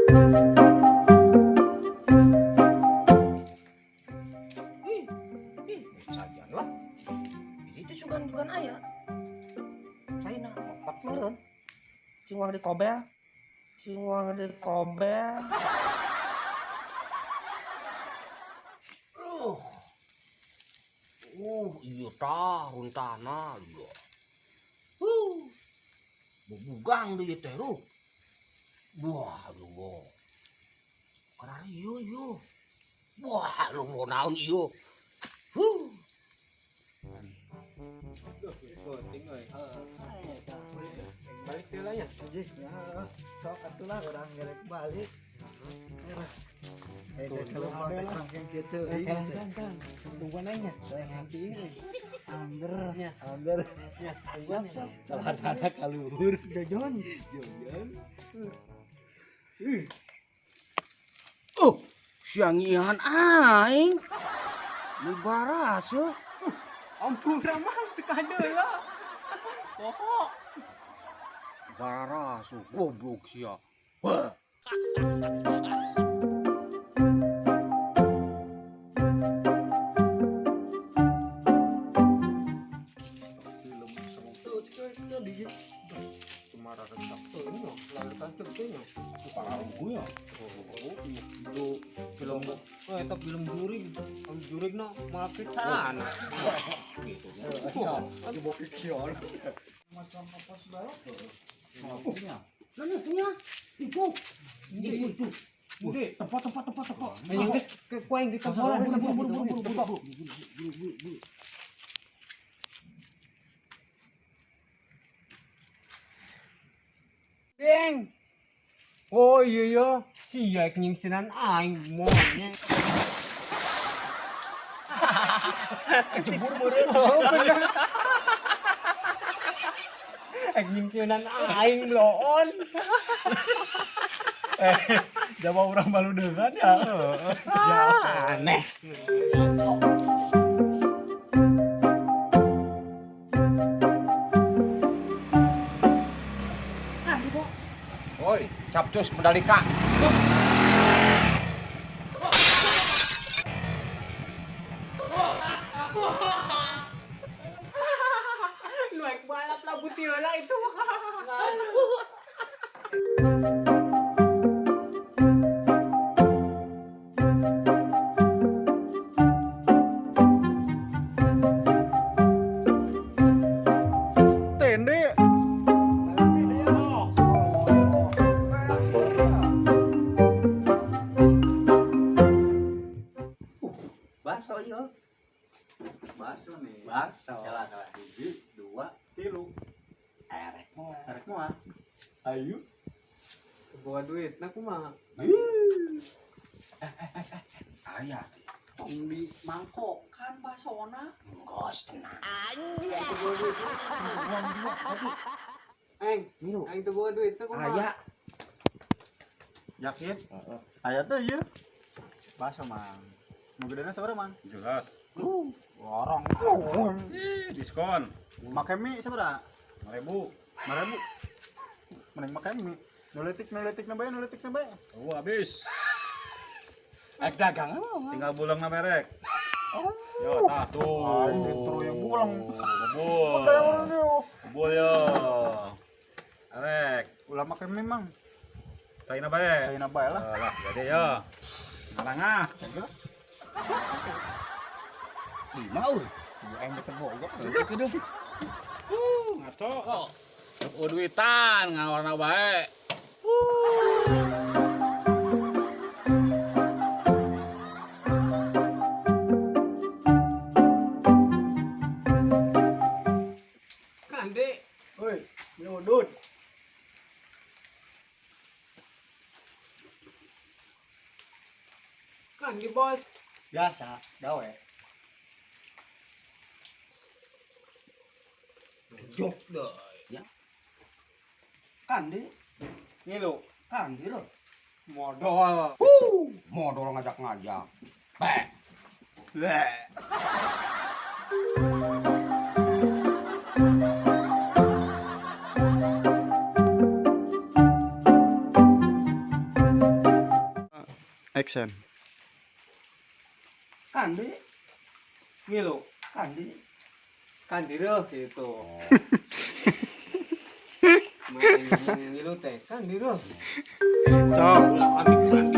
Ih, ih, sajan lah. Itu sugan-sugan aya. Caina opat meureun. Cing wang dikobel. Cing wang dikobel. Iya tah runtana ieu. Bubugang deui teh ruh. Wah, lu. Karena ieu ieu. Wah, lu mau naon ieu. Huh. Balik teh lah nya. Jih, ya, sok atuh lah urang gerek balik. Eh, kalau mau cangkeng gitu, Kan. Tungguan aja. Nanti ini. Angger, Ya. angger. Ya, Siap, siap. Celana kaluhur. Jojon. Jojon. Oh, siangian aing. Mubaras yo. Ampun ramah tekan deui lah. Pokok. Baras goblok sia. Wah. Film seru tuh cek di cuma rada tuh nya lalu kan tuh nya. Parah ya. Oh, iya. Film oh eta film jurig. Film jurig na malah pisan. Gitu. Macam apa segala tuh. Punya. Lah punya. Ibu. Ibu itu. Bude, tempat tempat tempat tempat. Yang geus ke ku aing ditepolan. Buru buru buru buru buru. Deng. Oh iya ya, sia nyingsinan aing monyet. Kecebur meureun. Oh, bener. Ek nyingsinan aing bloon. Eh, jawab orang malu dengan ya. Ya aneh. Oi, capcus Mandalika. Nu ek balap labu tiola itu. Tende. Baso iya. Baso nih. Baso. Jalan kalah hiji, dua, tilu. Erek moal. Erek moal. Ayo. Bawa duit, nah kumaha? Aya. Tong di mangkokan basona. Ngos tenang. Aing teu bawa duit. Uang dua tadi. Aing, Milu. aing teu bawa duit, nah kumaha? Aya. Yakin? Aya tuh ieu. Baso mang. Nu gedena sabaraha mang? Jelas. Lorong. Ih, diskon. Make mie sabaraha? 5000. 5000. Mending make mie. Nu leutik na bae, nu leutik na bae. Oh, habis. Ek dagang. Tinggal bulang na merek. Oh. Yo, tah tuh. Aing ditru yang bulang. Ngebul. Udah orang yo. Ngebul yo. Arek. Ulah make mie mang. Caina bae. Caina bae lah. Lah, jadi yo. Ngarangah. Lima euy. Aing teu boga. Ngaco. Oh, duitan ngawarna bae. Kande. Woi, nyudut. Kande bos. Biasa, gawe. Jok deh. Ya. Kandi, Ngilu. kandi loh. Modal. Modal ngajak-ngajak. Bek. Bleh. Action. Kandi, Ngilu. kandi. Kandireuh gitu. Main ngilu teh kandireuh. Sok. Ulah kami.